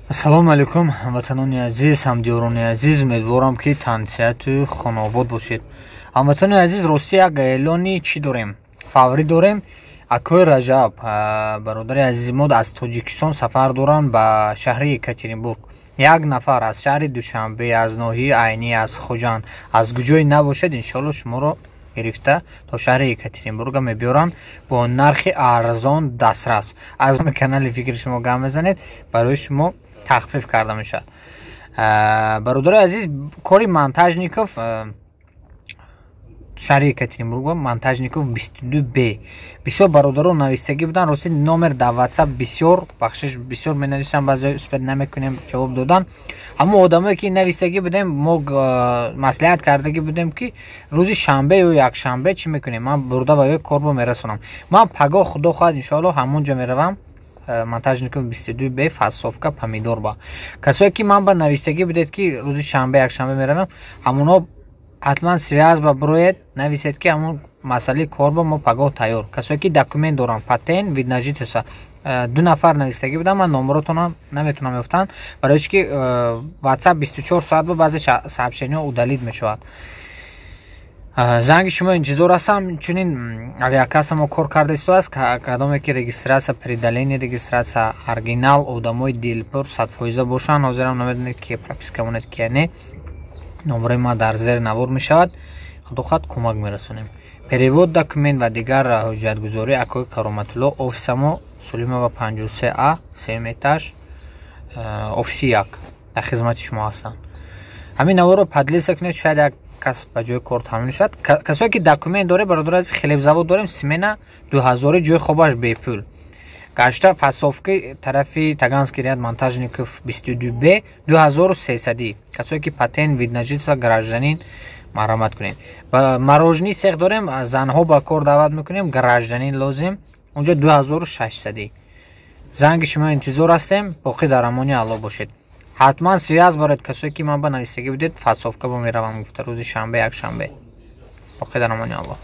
Ассалому алайкум, ҳамватанони азиз, ҳамдиёрони азиз. Умедворам, ки тансиҳату хонаобод бошед. Ҳамватанони азиз, ростӣ як эълони чӣ дорем, фаврӣ дорем. Акои Раҷаб, бародари азизи мо, аз Тоҷикистон сафар доранд ба шаҳри Екатеринбург. Як нафар аз шаҳри Душанбе, аз ноҳияи Айнӣ, аз Хуҷанд, аз куҷое набошад, иншоалло шуморо гирифта то шаҳри Екатеринбурга мебиёранд бо нархи арзон, дастрас. Аз канали «Фикри шумо» гап мезанед, барои шумо тахфиф карда мешавад. Бародари азиз, кори Монтажников, шаҳри Екатеринбург, Монтажников 22 б. Бисёр бародарон навистагӣ буданд. Рости, номер дар Ватсап бисёр, бахшиш, бисёр менависам, баъзе успеть намекунем ҷавоб додан. Ҳамон одамое ки навистагӣ будем, мо маслиҳат кардагӣ будем, ки рӯзи шанбе ё якшанбе чӣ мекунем, ман бурда ва ё корбо мерасонам. Ман пагоҳ, худо хоҳад, иншоалло, ҳамон ҷо меравам, Монтажников 22 б, фасовка помидор ба. Касое ки ман ба навистагӣ будед, ки рӯзи шанбе, якшанбе меравам, ҳамонҳо ҳатман связь ба бироед, нависед, ки ҳамон масъалаи корба мо пагоҳ тайёр. Касое ки документ доранд, патент, вид на жительство, ду нафар навистагӣ будам, ман номеротонам наметавонам ёфтан, барои чи ки Ватсап 24 соат ба баъзе сообщениҳо удалить мешавад. Занги шумо интизор ҳастам. Чунин авиакасса мо кор карда истодааст. Кадоме ки регистрация, продление регистрация, оригинал, одамои дилпур, 100% бошанд. Ҳозирам намедонед, ки прописка монед, ки не. Номерои ма дар зери навор мешавад. Худо хоҳад, кӯмак мерасонем. Перевод документ ва дигар ҳуҷҷатгузорӣ, акои Кароматулло, офисамо Сулимова 53 а, сеюм этаж, офиси як, дар хизмати шумо ҳастанд. Ҳамин наворро поделиться кунед, шояд як кас ба ҷои кор таъмин шавад. Касое ки документ доред, бародар азиз, хлебзавод дорем, смена 2000, ҷои хобаш бепул. Гашта фасовки тарафи Таганский ряд, Монтажников 22 б, 2300. Касое ки патент, вид на жительство, гражданин, марҳамат кунед. Ва мороженый цех дорем, занҳо ба кор даъват мекунем, гражданин лозим, унҷо 2600. Занги шумо интизор ҳастем. Боқӣ дар амони Алло бошед. Ҳатман связь баред, касое ки ман ба навистагӣ будед, фасовка бо меравам гуфта, рӯзи шанбе, якшанбе. Боқӣ дар амони Алло.